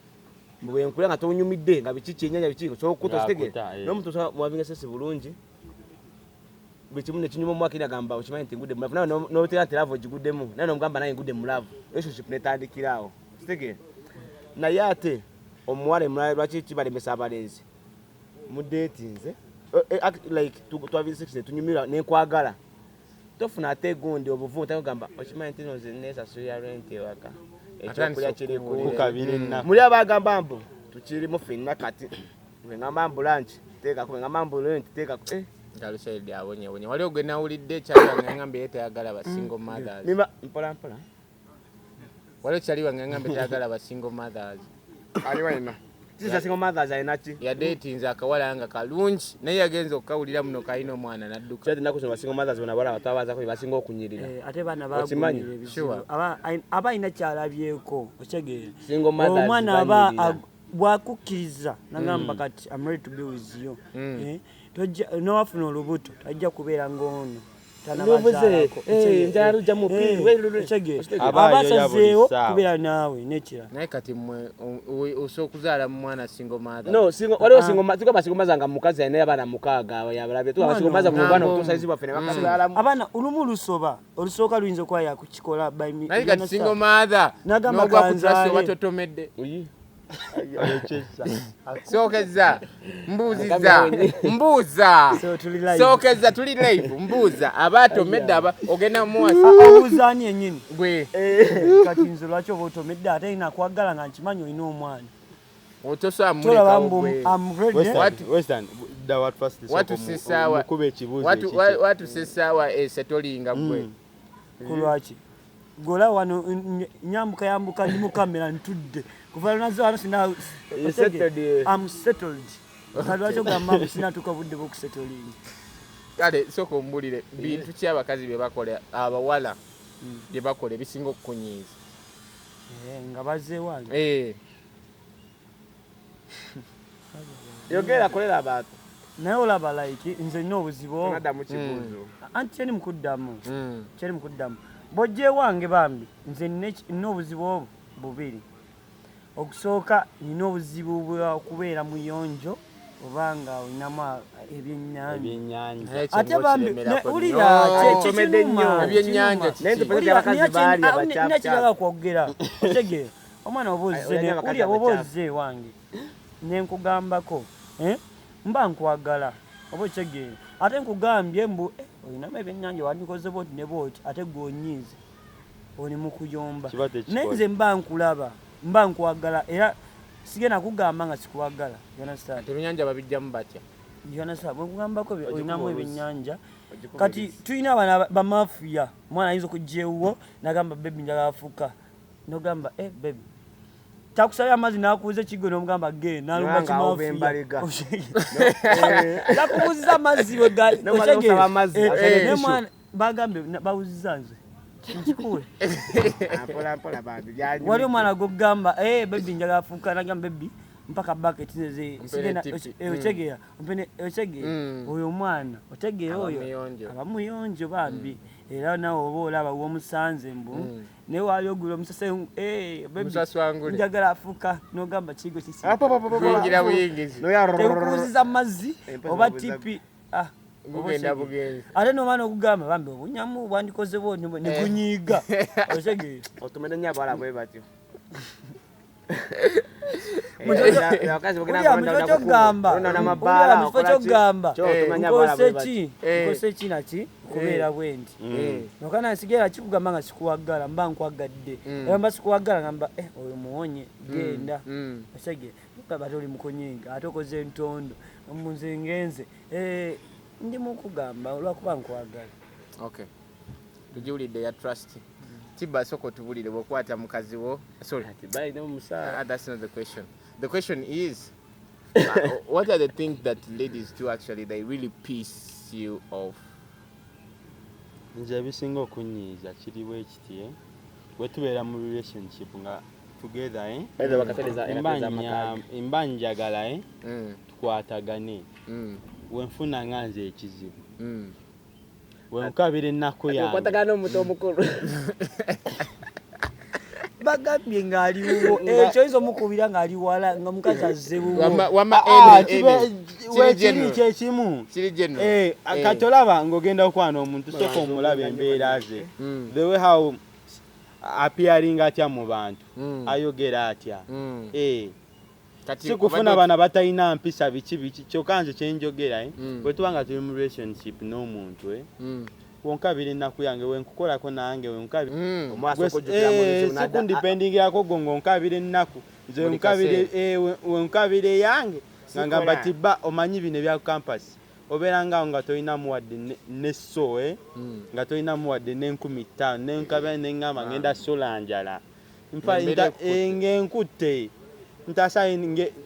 S3: mbu bwe nkulira nga tonyumidde, nga biki kyennyanja biki, osobola okukuta
S4: Nga
S3: okitegeera.
S4: akuta, eh.
S3: N'omuntu osobola muwavinga sex bulungi, buli kimu ne kinyuma omwaka eri agamba okimanyi nti ngudde mu love. Nawe n'otegeera nti love ogiguddemu, naye n'omugamba naye ngudde mu love. Relationship n'etandikira awo. Okitegeera? Naye ate omuwala emulala lwaki kibalemesa abalenzi? Mudatinze. Like, twavinze sex ne tunyumirwa ne nkwagala. Tofuna ate gundi obuvumu, tagamba okimanyi nti nno nze neesasulira rent ewaka. Ekyokulya kiri ku
S4: Kukabira ennaku.
S3: Muli abagamba mbu tukirimu ffenna kati. Bwe ngamba mbu lunch teekako, bwe ngamba mbu rent teekako.
S1: Galusaidi abonyebonye. Waliwo gwe nawulidde kyali wange ngambye ye tayagala ba single mothers.
S3: Mima, mpola mpola.
S1: Waliwo kyali wange ngambye tayagala ba single mothers.
S3: Ali walina. Sisa single mothers alina ki?
S1: Yadeetinze akawala nga kalungi naye yagenze okukawulira muno kalina omwana n'adduka.
S3: Kyati ennaku zino ba single mothers bonna abawala abato abazaako be basinga okunyirira.
S2: Ate baana
S3: Okimanyi?
S2: baagumira ebizibu.
S1: Sure.
S2: Aba alina kyalabyeko, okitegeera.
S3: Single mothers
S2: Omwana aba
S3: banyirira.
S2: bw'akukkiriza n'agamba kati I'm ready to be with you. N'owafuna olubuto tajja kubeera ng'ono.
S3: Lubuze, njala lujja mu pili, we, lu, lu.
S2: Okitegeera.
S3: Okitegeera.
S4: Aba
S2: Aba
S4: ayoya buli
S2: asazeewo
S4: ssaawa.
S2: kubeera naawe n'ekirala.
S1: Naye kati mmwe, osobola okuzaala mu mwana single mother?
S3: No, single, waliwo single tugamba single mother nga mukazi alina abaana mukaaga abo yabalabye. Tugamba single mother mu
S1: Mwana
S3: bwana
S1: omu.
S3: obutuusa bwaffe ne bakazaalamu.
S2: Abaana olumu lusoba, olusooka luyinza okuba yakukikola by
S1: Naye kati single mother,
S2: N'agamba
S1: n'ogwa ku trust
S2: kanzaale.
S1: oba totomedde.
S3: Uyi.
S4: Okyessa.
S1: Sookezza, mbuuzizza, mbuuza.
S2: So, tuli live.
S1: Sookezza, tuli live, mbuuza. Aba atomedde aba ogenda muwasa.
S2: Obuuza ani yennyini?
S1: Gwe.
S2: Kati nze lwaki oba otomedde ate nakwagala nga nkimanyi olina omwana.
S1: Otosobola
S2: Tolaba
S1: mulekawo
S2: mbu
S1: gwe.
S2: I'm ready.
S4: Western,
S1: What-
S4: Western, dda what first
S1: Watu
S4: sooka
S1: sisaawa.
S4: mukube ekibuuzo ekikye.
S1: Watuse essaawa esetolinga gwe.
S2: Ku lwaki? Gwe wano nyambuka yambuka ndi mu kamera ntudde. Kuva lunazo wano sina
S3: You settled, eh.
S2: I'm settled. Kati lwaki ogamba mbu sinatuuka budde bw'okusetolinga?
S1: Kale sooka ombulire bintu ki abakazi bye bakola, abawala bye bakola ebisinga okukunyiiza?
S2: Nga bazze wange.
S3: Yogera kolera abantu.
S2: Naye olaba like nze nnina obuzibu obwo.
S3: Tonaddamu kibuuzo.
S2: Anti kyeri mu kuddamu. Kyeri mu kuddamu. Bw'ojja ewange bambi, nze nnina obuzibu obwo bubiri. Okusooka nnina obuzibu bwa kubeera muyonjo oba nga olinamu ebyennyanja.
S4: Ebyennyanja.
S1: Naye
S2: Ate
S1: kyenva
S2: bambi,
S1: okiremerako
S2: ne- wulira,
S1: nnyo.
S3: Otomedde
S2: kinuma,
S3: nnyo.
S1: Ebyennyanja
S2: kinuma.
S1: kiki?
S3: Naye nze
S2: Wulira,
S3: abakazi baali abakyafu
S2: nina kirala kwogera. Otegeera. Omwana oba ozze
S3: Olina
S2: ne-
S3: abakazi
S2: wulira, bw'oba
S3: abakyafu.
S2: ozze ewange, ne nkugambako, mba nkwagala, oba okitegeera. Ate nkugambye mbu, olinamu ebyennyanja wandikoze bw'oti ne bw'oti, ate gwe onyiize. Oli mu kuyomba.
S4: Kiba tekikola.
S2: Naye nze mba nkulaba, mba nkwagala, era sigenda kugamba nga sikwagala. You understand?
S1: Ate ebyennyanja babijjamu batya?
S2: You understand? Bwe nkugambako
S3: Ogikuba
S2: olinamu
S3: oluusi.
S2: ebyennyanja.
S3: Ogikuba
S2: Kati
S3: oluusi.
S2: tulina abaana bamafiya. Omwana ayinza okujja ewuwo n'agamba baby njagala afuka. N'ogamba, baby. Takusabye amazzi n'akubuuza ekiggo n'omugamba genda, n'alumba
S3: Nanga awo
S2: kimafiya.
S3: b'embaliga.
S2: Yakubuuziza amazzi bwe gali,
S3: N'omala
S2: otegeera?
S3: osaba amazzi, asaba
S2: Naye
S3: tissue.
S2: mwana, bagambye, bawuziza nze. Nkikuwe.
S3: Mpola mpola bambi, byanyumidde.
S2: Wali omwana gw'ogamba, baby njagala afuka, n'agamba baby, Mpaka bucket nze sigenda otegeera, mpene otegeera oyo omwana otegeera oyo aba muyonjo bambi. Era nawe oba olaba womusanze mbu naye wali ogula omusase njagala afuka n'ogamba kigo kisi tekukuuziza mazzi oba tipi ate nomwana okugamba bambi obunyamu bwandikoze bwoni nekunyiiga otegeera
S3: otumende nnyo abawala bwe batyo.
S2: Kyogamba nkose ki naki kubeera bwe nti nokana nsigera kikugamba nga sikuwagala mba nkwagadde era mba sikuwagala ngamba oyo muwonye genda otegeera bate oli mukunyinga ate okoze entondo nze ngenze ndi mukugamba olwakuba nkwagala.
S1: Okay, tugiwulidde ya trust. Tiba soko tubulire bw'okwata mukazi wo. Sorry, that's not the question. The question is what are the things that ladies do actually they really piss you off?
S4: Nze ebisinga okunyiiza kiri bwe kiti, bwe tubeera mu relationship nga together, mba njagala tukwatagane, wenfuna nga nze ekizibu wenkabira ennaku yange
S3: okwatagana n'omuntu omukulu
S2: bagambye ng'ali wuwo ekyo oyinza omukubira ng'ali wala nga mukazi azze wuwo
S4: wekiri kyekimu. Kati olaba ng'ogenda okwana omuntu sooka omulaba embeera ze, the way how appearing atya mu bantu, ayogera atya, sikufuna bana batalina mpisa biki biki. Kyokka nze kyenjogera bwe tuba nga tuli mu relationship n'omuntu wonkabira ennaku yange wenkukolako nange wenkabira gwo ng'onkabira ennaku nze wenkabira eyange nga ngamba tibba omanyi bino ebya campus obeera ngaawo nga tolinamu wadde ne so nga tolinamu wadde n'5,000 nenkabira neŋŋamba ngenda sola njala ng'enkutte ntasa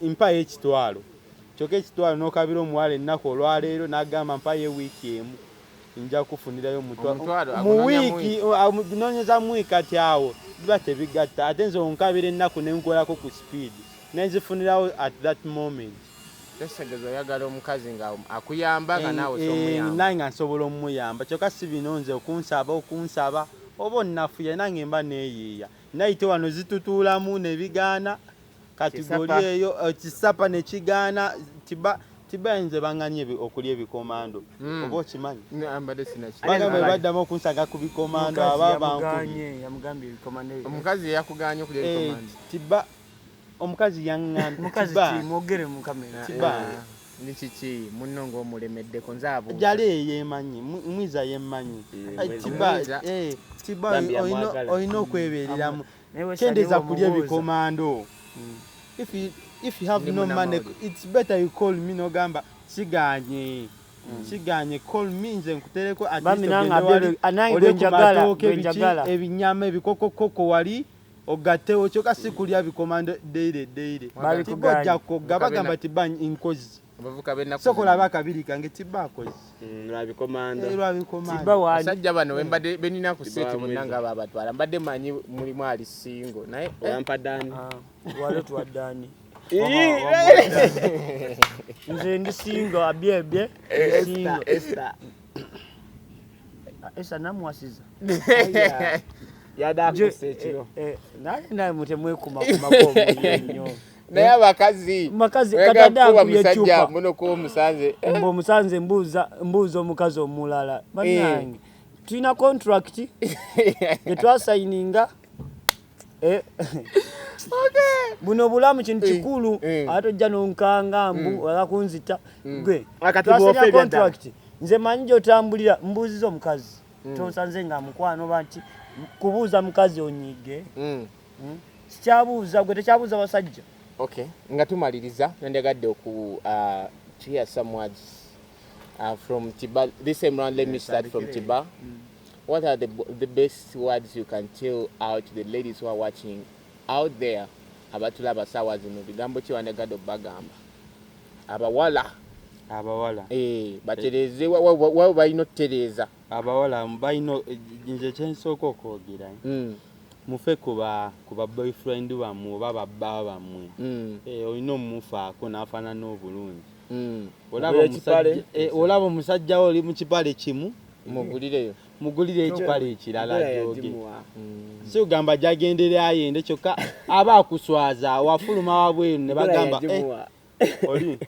S4: mpayo ekitwalo kyokka ekitwalo n'okabira omuwala ennaku olwaleero n'agamba mpayo ewiiki emu nja kufunirayo mu wiiki noonyeza mu wiiki kati awo biba tebigatta ate nze onkabira ennaku ne nkolako ku speed nenzifunirawo at that moment.
S1: Tesegezo oyagala omukazi nga akuyamba nga naawe osomuyamba.
S4: Nange nga nsobola omuyamba kyokka si bino nze okunsaba oba onnafuya nange mba neeyiiya nayite wano zitutuulamu nebigaana kategori eyo kisapa nekigaana tiba nze banganye okulya ebikomando oba okimanyi bagamba baddamu okunsanga ku bikomando aba bankubye.
S1: Omukazi yakuganye okulya ebikomando
S4: tiba omukazi yaŋŋambye
S2: mukazi ki mwogere mu kamera
S4: tiba
S1: ni kiki munno ng'omulemeddeko nze abuuza
S4: jali eyeemanyi mwiza yemmanyi tiba tiba olina okwebeereramu kendeeza kulya ebikomando. If you have no money, it's better you call me nogamba siganye siganye call me nze nkutereko at least ogende wali ebinyama ebikokokoko wali ogattewo kyokka si kulya bikomando daily daily. Tibajja kogga bagamba tiba nkozi sokola abakabiri kange tiba akozi lwabikomando.
S1: Basajja bano wembadde benina ku seti munnange abo abatwala mbadde manyi mulimu ali single naye
S3: olampa dani
S2: wali tuwaddani nze ndi single abyebye
S3: Esther
S2: Esther namuwasiza
S3: yada akuse ekiro
S2: naye naye mutemwekumakumako nnyo
S1: naye abakazi
S2: katadde akubye
S1: musajja muno kuba omusanze
S2: mbu omusanze mbuuza omukazi omulala bannange tulina contract gye twasayininga buno obulamu kintu kikulu ate ojja n'onkanga mbu akakunzita gwe twasayina contract nze manyi gy'otambulira mbuuziza omukazi tonsanze nga mukwano oba nti kubuuza mukazi onyige sikyabuuza gwe tekyabuuza basajja.
S1: Okay, nga tumaliriza nandyagadde oku to hear some words from Tiba. This time round, let me start from Tiba. What are the best words you can tell out to the ladies who are watching out there abatulaba sawa zino bigambo ki wandyagadde obbagamba abawala batereeze wa balina otutereeza
S4: abawala balina nze kyensooka okwogera Mufe ku ba boyfriend bammwe oba babba bammwe. Eh, olina omumufaako n'afaanana obulungi. Olaba
S3: Mugule ekipale.
S4: Olaba omusajja wo oli mu kipale kimu,
S1: Mugulireyo.
S4: Mugulire ekipale ekirala
S3: Embeera
S4: gyoge.
S3: yagimuwa.
S4: Si kugamba gyagendere ayende, kyokka aba akuswaza wafuluma wabweru ne
S3: Embeera
S4: bagamba, "Eh,
S3: yagimuwa.
S4: oli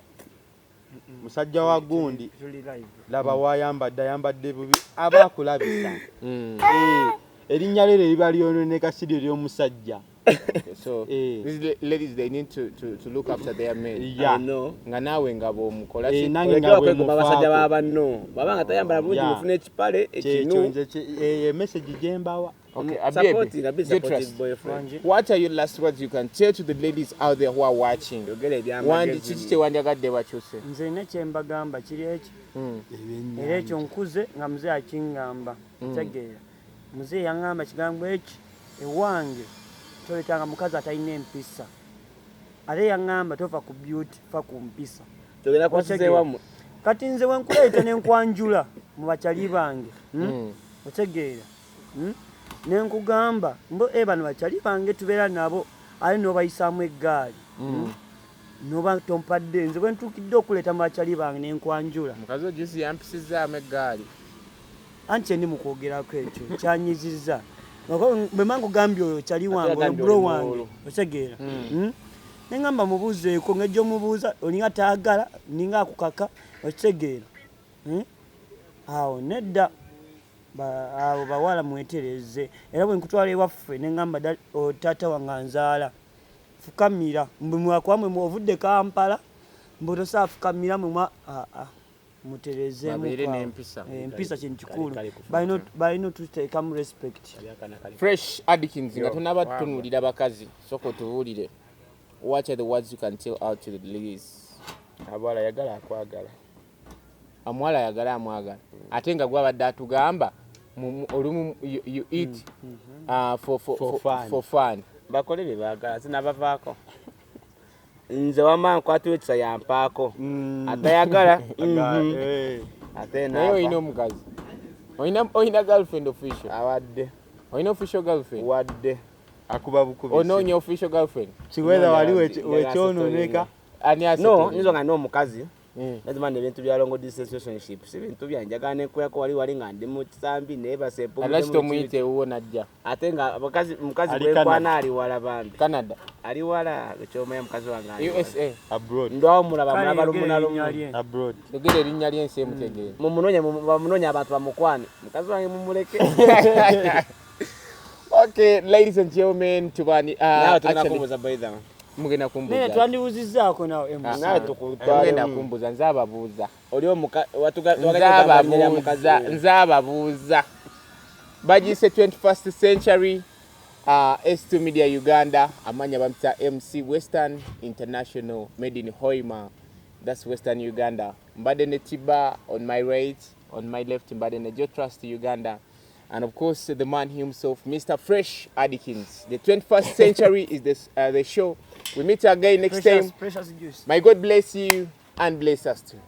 S4: musajja wa gundi,
S2: Tuli live.
S4: laba wayambadde, ayambadde bubi," aba akulabisa. Eh, erinnya lye liba lyononeka, si lyo ly'omusajja.
S1: Okay, so
S4: Eh.
S1: these ladies, they need to look after their men.
S4: Ya.
S3: I know.
S1: Nga naawe nga bw'omukola
S4: Eh,
S1: ki?
S4: nange
S3: Oleke
S4: nga bwe
S3: okwegomba abasajja
S4: mufaako.
S3: ba banno, bw'aba nga tayambala bulungi, mufune ekipale
S4: Kyekyo
S3: ekinu.
S4: nze message gye mbawa.
S1: Okay, Abiebe,
S3: Supporting, a bit
S1: you
S3: supportive
S1: trust.
S3: boyfriend.
S2: Wangi.
S1: What are your last words you can tell to the ladies out there who are watching?
S3: Yogera
S1: Wandi
S3: ebyamagezi.
S1: kiki kyewandyagadde bakyuse?
S2: Nze nina kyembagamba kiri eki, era ekyo nkuze nga muzeeyi akiŋŋamba. Tegeera, muzeeyi yaŋŋamba kigambo eki: ewange toletanga mukazi atalina empisa. Ate yaŋŋamba tova ku beauty, fa ku mpisa.
S3: Togenda kwasiza ewammwe.
S2: Kati nze wenkuleeta nenkwanjula mu bakyali bange, Otegeera, Nenkugamba mbo e bano bakyali bange tubeera nabo, ate nobayisaamu eggaali, Noba tompadde. Nze bwe ntuukidde okuleeta mu bakyali bange nenkwanjula,
S1: Mukazi ojusi yampisizaamu eggaali.
S2: Anti kyendi mu kwogerako ekyo kyanyizizza. Bwe mba nkugambye oyo kyali wange, oyo
S3: Agambye
S2: bro
S3: oli
S2: wange,
S3: muwolo.
S2: otegeera? Neŋŋamba mubuuzeeko, ngejja omubuuza olinga taagala, ninga akukaka, okitegeera? Awo nedda. Abo bawala mwetereze. Era bwe nkutwala ewaffe neŋŋamba taata wange anzaala, fukamira mbwe mwakwamwe ovudde Kampala, mbu tosaafukamira mwe mwa aa muterezeemu.
S1: Babeere
S2: Kwawo.
S1: n'empisa.
S2: Eh, empisa kintu kikulu.
S3: Kale kufuuka.
S2: Balina otuteekamu respect.
S1: Fresh Adkins, nga
S3: Yo,
S1: tonaba
S3: wagwa.
S1: tutunuulira bakazi, sooka otubuulire, what are the words you can tell out to the ladies?
S3: Abawala, yagala akwagala.
S1: Omuwala ayagala amwagala, ate nga gwabadde atugamba olumu you eat
S4: For fun.
S1: for fun.
S3: Bakole bye baagala, sinabavaako. Nze wama nkwatiwa ekisa yampaako, atayagala
S4: Eh.
S3: ate
S1: Naye olina
S3: naava.
S1: omukazi, olina girlfriend official?
S3: Awadde.
S1: Olina official girlfriend?
S3: Wadde.
S4: Akuba bukubi.
S1: Onoonya official girlfriend?
S4: Kiweza wali
S3: Njagala
S4: wekyononeka.
S1: Ani
S3: No,
S1: asettlinga?
S3: nyinza nga n'omukazi. Nazima ebintu bya long distance relationship si bintu byange. Njagala nenkuyako wali wali nga ndi mu kisambi neebasa.
S1: Lwaki tomuyita ewuwo najja?
S3: Ate nga abakazi mukazi
S4: Ali
S3: gwenkwana
S4: Canada.
S3: ali wala bambi.
S1: Canada?
S3: Ali wala, ekyomanya mukazi wange ali wala.
S1: USA?
S4: Abroad.
S3: Ndwawo mulaba,
S2: Kale
S3: mulaba lumu
S2: yogera
S3: na
S2: erinnya
S3: lumu.
S2: lye.
S4: Abroad.
S1: Yogera erinnya ly'ensi emutegeera.
S3: Mumunonye, bamunonye abantu bamukwane, mukazi wange mumuleke.
S1: Okay, ladies and gentlemen, tubani
S3: Naawe tugenda
S1: actually,
S3: kumbuuza by the way.
S1: Mugenda
S2: Naye
S1: kumbuuza.
S2: twandibuuzizzaako nawe
S1: Ah,
S2: MC.
S3: Naawe
S1: ah.
S3: tukutwalemu.
S1: Mugenda kumbuuza, nze ababuuza.
S3: Oli omuka
S1: Nze ababuuza, nze ababuuza. Bagiyise 21st century, S2 Media Uganda. Amanya bampita MC Western International, made in Hoima, that's Western Uganda. Mbadde ne Tiba on my right, on my left mbadde ne Joe Trust Uganda, and of course the man himself, Mr. Fresh Adkins. The 21st century is this, the show. We meet again next
S2: Precious,
S1: time.
S2: precious juice.
S1: May God bless you and bless us too.